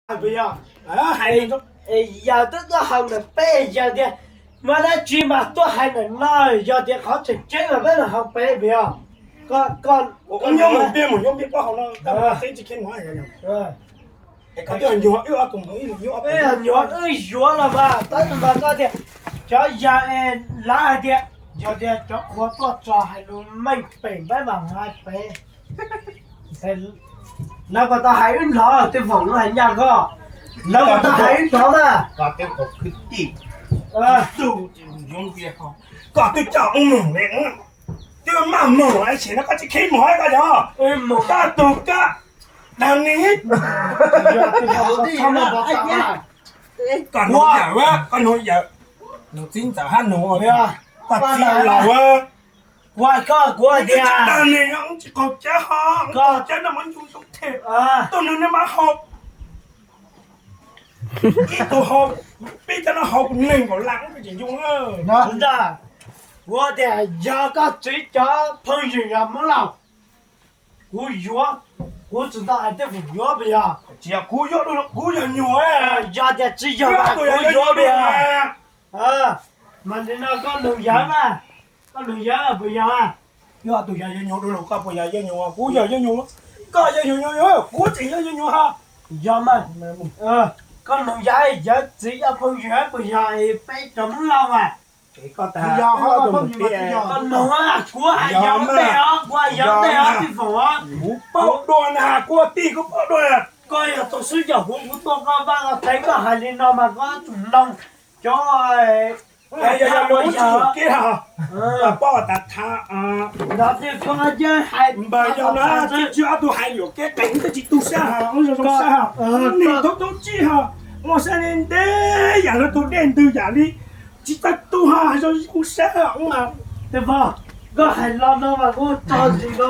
Yog twb tuaj hais ntawm peb yog tias muaj dab tsi mas tuaj hais ntawm no, yog tias qhov tseem ceeb los peb mam hais pem puas yog? Koj, koj, koj nyob mus peb mus nyob peb pob hau no, koj tsis kheev mus. Koj twb nyuag wb ob tug mus ib leeg nyob, nyuag wb yuav los mas tab sis mas koj tias cov yawg es lawv hais tias yog tias cov qhua tuaj tso hais lus meej pem peb mam hais pem. Lawv puas tau hais wb hnov, tej foom lawv hais ncaj koj, lawv puas tau hais wb hnov na. Koj twb coj mus li, twb maj mus ib txhis no koj tsis kheev mus koj yog koj tug koj dag ni. Koj nug yawm, koj nug yawm, nug txiv ntxawm hab nug, koj txiv laus, kuv hais koj, kuv hais tias dag ni tsis qaug cab ho, qaug cab no mas ncu zoo them, tuaj nug nej mas hau ib tug hau, peb cov no hau neeg nkaus lam tsis ncu. Ntag, kuv tias yog koj txiv cov phooj ywg yog Hmoob Lauj, kuv yuav, kuv tsis tau hais tej foom yuav puas yog? Tsis yog kuv yuav, kuv yog nyuam. Yog tias tsis yog mas kuv yuav puas yog? Mas nim no koj nug yawg na, koj nug yawg puas yog? Yog tus yawg yawg nyuam dua los koj puas yog yawg nyuam? Kuv yog yawg nyuam, koj yog yawg nyuam, kuv tseem yog yawg nyuam ha. Yog mas, koj nug yawg, yawg txiv yog phooj ywg puas yog peb cov Hmoob Lauj mas? Koj nug, kuv hais yog ntej os, kuv hais yog ntej os, tij foom os. Kuv paub dua na, kuv tij kuv paub dua. Koj yog tus xwb yog kuv, kuv tuaj koj vaj koj tsev koj hais li no mas koj tsum mloog cov Yog yog lub tsis yuam kev, poj tas tha, npawg yog no tsis ob tug hais yuam kev qees twb tsis tu sab, zoo sab, neeg thaub thaub tsib ho, muaj sab ntev yam li tus dej ntws yam li tsis tau tu ho zoo sab. Koj hais los no mas kuv tso zis no.